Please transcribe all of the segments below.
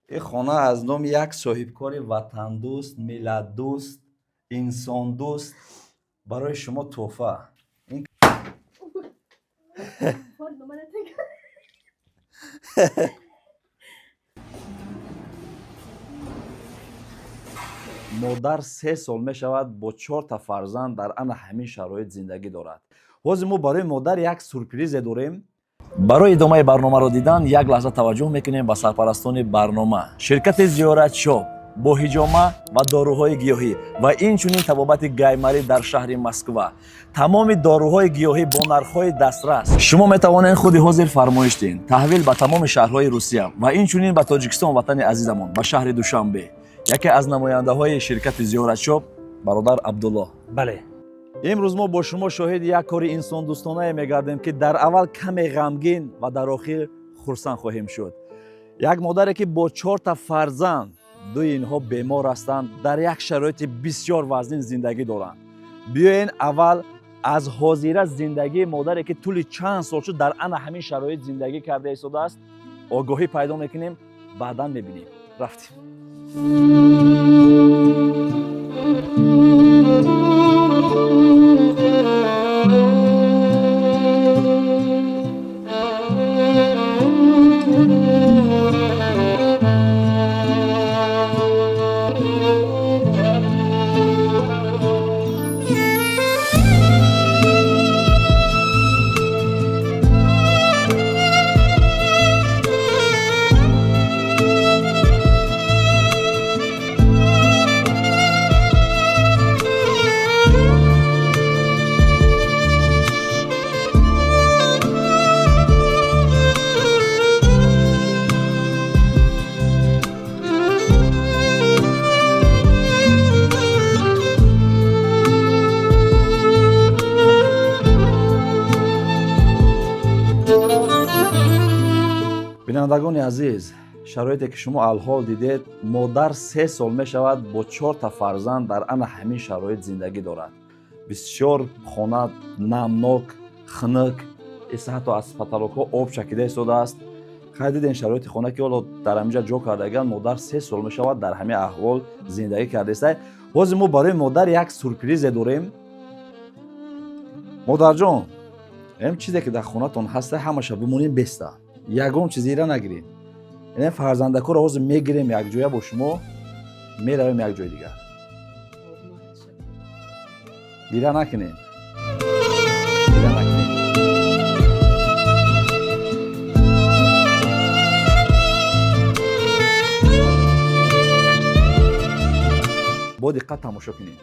Ин хона аз номи як соҳибкори ватандӯст, миллатдӯст, инсондӯст барои шумо тӯҳфа. Ин модар 3 сол мешавад, бо чорта фарзанд дар ана ҳамин шароит зиндагӣ дорад. Ҳозир мо барои модар як сюрпризе дорем. Барои идомаи барномаро дидан як лаҳза таваҷҷӯҳ мекунем ба сарпарастони барнома, ширкати «Зиёратшоп» бо ҳиҷома ва доруҳои гиёҳӣ ва инчунин табобати гаймарӣ дар шаҳри Москва. Тамоми доруҳои гиёҳӣ бо нархҳои дастрас. Шумо метавонед худи ҳозир фармоиш диҳед. Таҳвил ба тамоми шаҳрҳои Русия ва инчунин ба Тоҷикистон, ватани азизамон, ба шаҳри Душанбе. Яке аз намояндаҳои ширкати «Зиёратшоп», бародар Абдуллоҳ. Бале. Имрӯз мо бо шумо шоҳиди як кори инсондӯстонае мегардем, ки дар аввал каме ғамгин ва дар охир хурсанд хоҳем шуд. Як модаре, ки бо чорта фарзанд, дуи инҳо бемор ҳастанд, дар як шароити бисёр вазнин зиндагӣ доранд. Биёен, аввал аз ҳозира зиндагии модаре, ки тӯли чанд сол шуд дар ана ҳамин шароит зиндагӣ карда истодааст, огоҳӣ пайдо мекунем, баъдан мебинем. Рафтем. Бинандагони азиз, шароите, ки шумо алҳол дидед, модар 3 сол мешавад, бо чорта фарзанд дар ана ҳамин шароит зиндагӣ дорад. Бисёр хона намнок, хунук иса, ҳатто аз потолокҳо об чакида истодааст. Хай, дидем шароити хона, ки ҳоло дар ҳаминҷа ҷо кардаган. Модар 3 сол мешавад, дар ҳамин аҳвол зиндагӣ карда иста. Ҳозир мо барои модар як сюрпризе дорем. Модарҷон, ем чизе, ки дар хонатон ҳаста, ҳамаша бимонем беста, ягон чизеро нагирем. Ин фарзандакоро ҳозир мегирем, якҷоя бо шумо меравем як ҷои дигар. Гира накунем, гира накунем. Бо диққат тамошо кунем.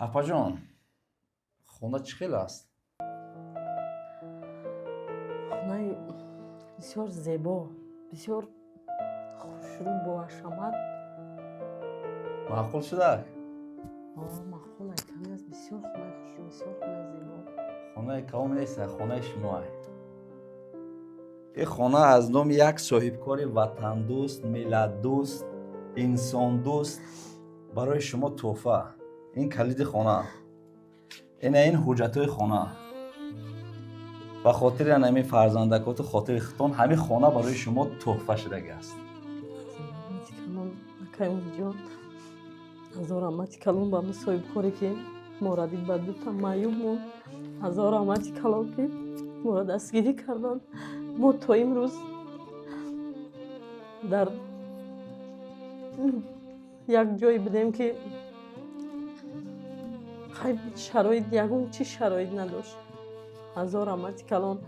Апаҷон, хона чӣ хел аст? Хонаи бисёр зебо, бисёр хуш. Хушрӯ, бо ҳашамат. Маъқул шудак? Маъқул айками аст. Бисёр хонаи хушрӯ, бисёр хонаи зебо. Хонаи кавом нест, хонаи шумо. Ин хона аз номи як соҳибкори ватандӯст, миллатдӯст, инсондӯст барои шумо тӯҳфа. Ин калиди хона, ина ин ҳуҷҷатҳои хона. Ба хотири ҳамин фарзандакоту хотири худтон ҳамин хона барои шумо тӯҳфа шудагӣ аст. Раҳмати калон, акай Умидҷон. Ҳазор раҳмати калон ба ҳамин соҳибкоре, ки моро дид, ба дута маъюбмон. Ҳазор раҳмати калон, ки моро дастгирӣ карданд. Мо то имрӯз дар як ҷое будем, ки шароит, ягон чӣ шароит надошт. Ҳазор раҳмати калон.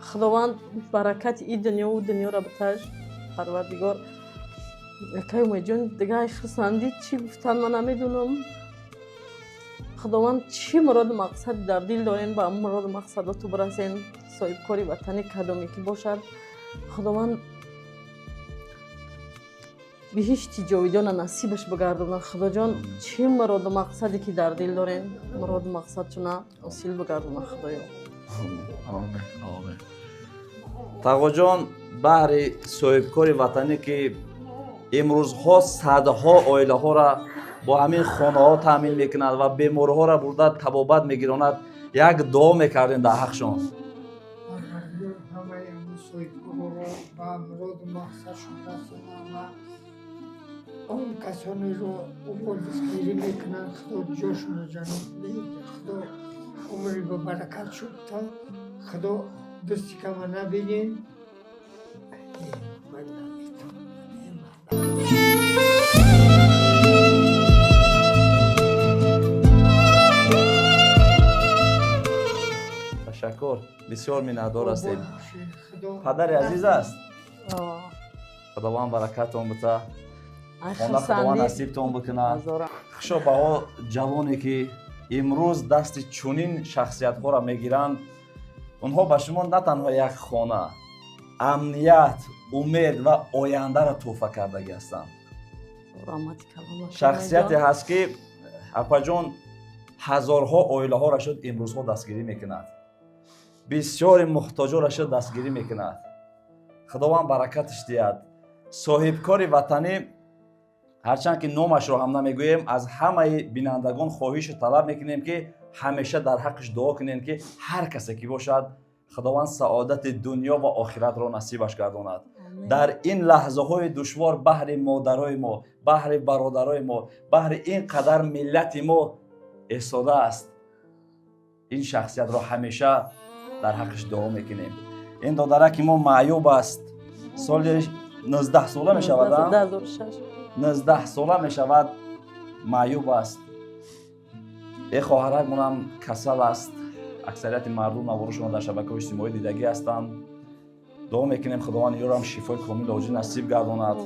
Худованд баракати и дунёву дунёро биташ, Парвардигор. Акай Умедҷон, дигар хурсандӣ чӣ гуфтан ман намедонам. Худованд, чӣ муроду мақсад дар дил дорем, ба ҳамон муроду мақсадоту бирасен. Соҳибкори ватанӣ кадоме ки бошад, Худованд биҳишти ҷовидона насибаш бигардонад. Худоҷон, чӣ муроду мақсаде ки дар дил дорем, муроду мақсадшона ҳосил бигардонад, Худоё. Омин, омин. Тағоҷон, баҳри соҳибкори ватанӣ, ки имрӯзҳо садҳо оилаҳоро бо ҳамин хонаҳо таъмин мекунад ва беморҳоро бурда табобат мегиронад, як дуо мекардем дар ҳақшон. Парвардигор ҳамаи ҳамин соҳибкорро ба муроду мақсадшон расонад ва он касонеро ӯро дастгирӣ мекунанд, Худо ҷошонро ҷаннат диҳад, Худо умри ба баракат шудта, Худо дасти кама набинен. Ман наметавонам. Ташаккур, бисёр миннатдор ҳастем. Худо Падари азиз аст. Худованд баракатон бита, хона Худованд насибтон бикунад. Хушо ба о ҷавоне, ки имрӯз дасти чунин шахсиятҳоро мегиранд. Онҳо ба шумо на танҳо як хона, амният, умед ва ояндаро тӯҳфа кардагӣ ҳастанд. Шахсияте ҳаст, ки, апаҷон, ҳазорҳо оилаҳоро шуд имрӯзҳо дастгирӣ мекунад, бисёри муҳтоҷоро шуд дастгирӣ мекунад. Худованд баракаташ диҳад. Соҳибкори ватанӣ, ҳарчанд ки номашро ҳам намегӯем, аз ҳамаи бинандагон хоҳишу талаб мекунем, ки ҳамеша дар ҳаққаш дуо кунем, ки ҳар касе ки бошад, Худованд саодати дунё ва охиратро насибаш гардонад. Дар ин лаҳзаҳои душвор баҳри модарои мо, баҳри бародарои мо, баҳри ин қадар миллати мо эстодааст. Ин шахсиятро ҳамеша дар ҳаққаш дуо мекунем. Ин додараки мо маъюб аст, соли 19 сола мешавад, 19 сола мешавад, маъюб аст. Е хоҳаракмонам касал аст. Аксарияти мардум наворошонро дар шабакаҳои иҷтимоӣ дидагӣ ҳастанд. Дуо мекунем, Худованд ёрам шифои комил оҷил насиб гардонад.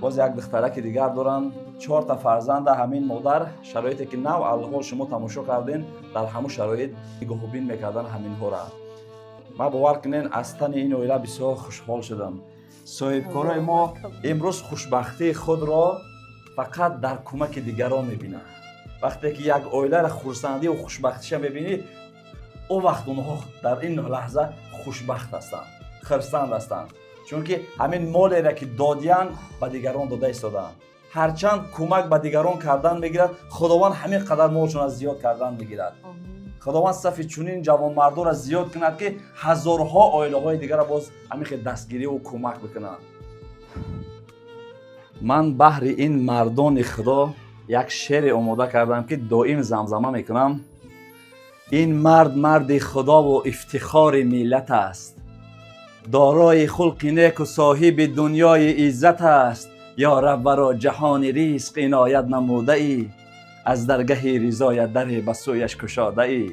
Боз як духтараки дигар доранд, чорта фарзанда. Ҳамин модар шароите ки нав алҳол шумо тамошо кардем, дар ҳамун шароит нигоҳубин мекардан ҳаминҳоро. Ман, бовар кунен, аз тани ин оила бисёр хушҳол шудам. Соҳибкорои мо имрӯз хушбахтии худро фақат дар кӯмаки дигарон мебинанд. Вақте ки як оиларо хурсандию хушбахтиша мебинӣ, он вақт онҳо дар ин лаҳза хушбахт ҳастанд, хирсанд ҳастанд, чунки ҳамин молере ки додиянд, ба дигарон дода истодаанд. Ҳарчанд кӯмак ба дигарон кардан мегирад, Худованд ҳамин қадар молшонро зиёд кардан мегирад. Худованд сафи чунин ҷавонмардонро зиёд кунад, ки ҳазорҳо оилаҳои дигарро боз ҳамин хел дастгириву кӯмак бикунанд. Ман баҳри ин мардони Худо як шеъре омода кардам, ки доим замзама мекунам. Ин мард марди худову ифтихори миллат аст, дорои хулқи неку соҳиби дунёи иззат аст. Ё Раб, варо ҷаҳони ризқ иноят намудаӣ, аз даргаҳи ризоят даре ба сӯяш кушодаӣ.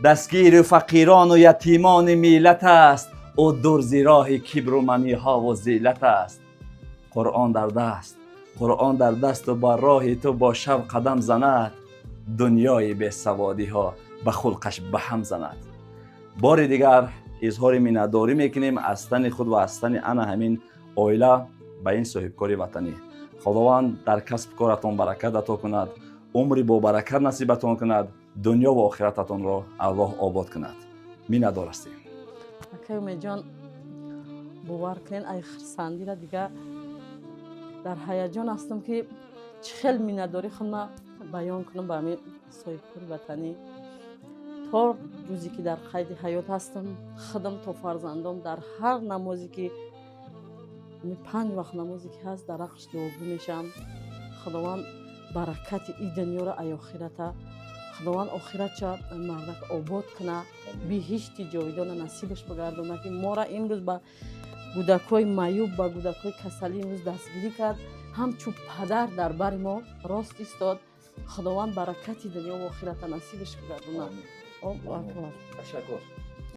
Дастгири фақирону ятимони миллат аст, ӯ дур зи роҳи кибру маниҳову зиллат аст. Қуръон дар даст, Қуръон дар дасту ба роҳи ту бо шавқ қадам занад, дунёи бесаводиҳо ба хулқаш ба ҳам занад. Бори дигар изҳори миннатдорӣ мекунем аз тани худ ва аз тани ана ҳамин оила. Ба ин соҳибкори ватанӣ Худованд дар касбу коратон баракат ато кунад, умри бобаракат насибатон кунад, дунё ва охирататонро Аллоҳ обод кунад. Миннатдор ҳастем. Акай Умедҷон, бовар кунед, ай хурсандира дига дар ҳаяҷон ҳастам, ки чӣ хел миннатдорӣ худма баён кунам ба ҳамин соҳибкори ватанӣ. То рӯзе ки дар қайди ҳаёт ҳастам, худам то фарзандом дар ҳар намозе ки панҷ вақт намозе ки ҳаст, дар ҳаққаш дуогӯ мешавам. Худованд баракати и дунёро ай охирата, Худованд охиратча мардак обод куна, биҳишти ҷовидона насибаш бигардона, ки мора имрӯз ба кӯдакҳои маъюб, ба кӯдакҳои касалӣ имрӯз дастгирӣ кард, ҳамчун падар дар бари мо рост истод. Худованд баракати дунё ва охирата насибаш бигардона. Ташаккур.